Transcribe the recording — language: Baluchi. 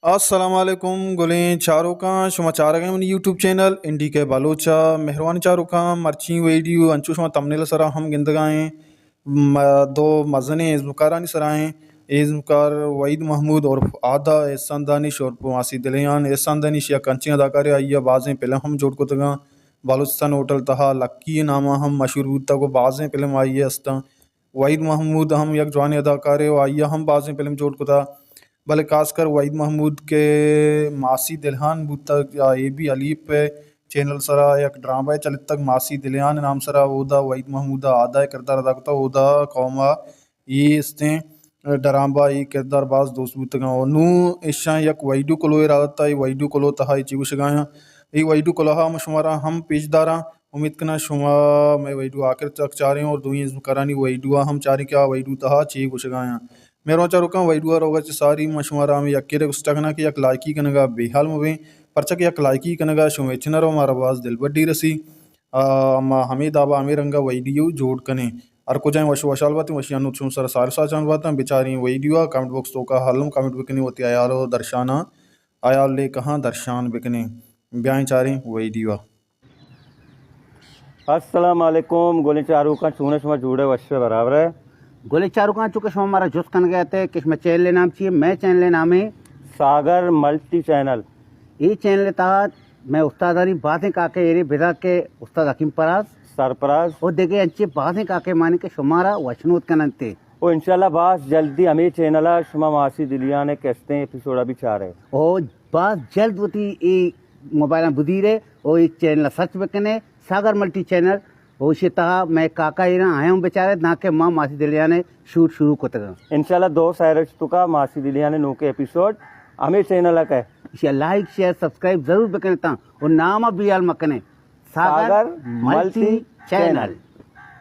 السلام علیکم گلیں چاروکاں، شما چارگ ءَ منی یوٹیوب چینل این ڈی کے بلوچ ءَ۔ مہروانی چاروکاں، مرچی ویڈیو انچو شما تمنیل سرا ہم گندگائیں، م-، دو مزنیں ازمکارانی سرا ایں۔ ازمکار وحید محمود عرف آدا، احسان دانش عرف ماسی دلیان۔ احسان دانش یک انچیں اداکارے، آئی ءَ بازیں فلم ہم جوڑ کتگاں۔ بلوچستان ہوٹل تہا لکی نام ءَ ہم مشہور بوتگ و بازیں فلم آئی ءِ استاں۔ وحید محمود ہم یک جوانیں اداکارے و آئی ءَ ہم بازیں فلم جوڑ کتا، بلے خاص کر وحید محمود کہ ماسی دلہان بوتگ یا اے بی حلیف ءِ چینل سرا یک ڈرامہ چلتگ ماسی دلیان نام سرا، اودا وحید محمود ءَ آدا ءِ کردار ادا کتا، اودا قوم ءَ اے استیں ڈرامہ اے کردار باز دوست بوتگاں۔ و نوں ایشاں یک ویڈیو کلوے را دتا، اے ویڈیو کلو تہا اے چی گوشگایاں، اے ویڈیو کلوہا ما شمارا ہم پیش داراں۔ امید کناں شما مئے ویڈیو آخر تک چاریں اور دوئیں ازمکارانی ویڈیو ہم چاریں کہ آ ویڈیو تہا چی گوشگایاں۔ مہروان چاروکاں، ویڈیو ءَ روگا چہ ساری ما شمارا ہمیں یکے ریکویسٹ کناں کہ یک لائکی کنگا بے حال مبیں، پرچہ کہ یک لائکی کنگا شمئے چنر و مارا باز دلبڈی رسی۔ آ، ما ہمے دابا ہمے رنگا ویڈیو جوڑ کنیں۔ ہر کجائیں وش وشحال باتیں، وشی انو چون سر سال ساچان باتاں، بچاریں ویڈیو ءَ کمنٹ باکس توکا ہلم کمنٹ بکنیں، وتی حیال و درشاناں، حیال لیکہاں درشان بکنیں۔ بیائیں چاریں ویڈیو ءَ۔ السلام علیکم گلیں چاروکاں، چون شما جوڑے وشے برابر ہے؟ گلیں چاروکاں، چونکہ شما مارا جست کنگے آتے کہ شما چینل نام چیے، میں چینل نام ہے ساگر ملٹی چینل۔ اے چینل تحت میں استادانی بازیں کاکے ایرے بدا کہ استاد حکیم پراز سرپراز۔ و دگہ انچے بازیں کاکے مانی کہ شمارا وشنود کننتے۔ و انشاءاللہ باز جلدی ہمیں چینل شما ماسی دلیان کستیں ایپیسوڈ بھی چارے۔ او باز جلد وتی اے موبائلاں بدیرے او اے چینل سرچ بکنے، ساگر ملٹی چینل۔ او اشی تہا میں کاکا ایران آیاں بچارے، نہ کہ ما ماسی دلیانے شوٹ شروع کتگا۔ انشاءاللہ دو سہ روچ توکا ماسی دلیانے نوکے ایپیسوڈ ہمیں چینل کا۔ اشی لائک، شیئر، سبسکرائب ضرور بکنے تاں او نام بیال مکنے۔ ساگر ساگر ملٹی ملٹی چینل۔ چینل۔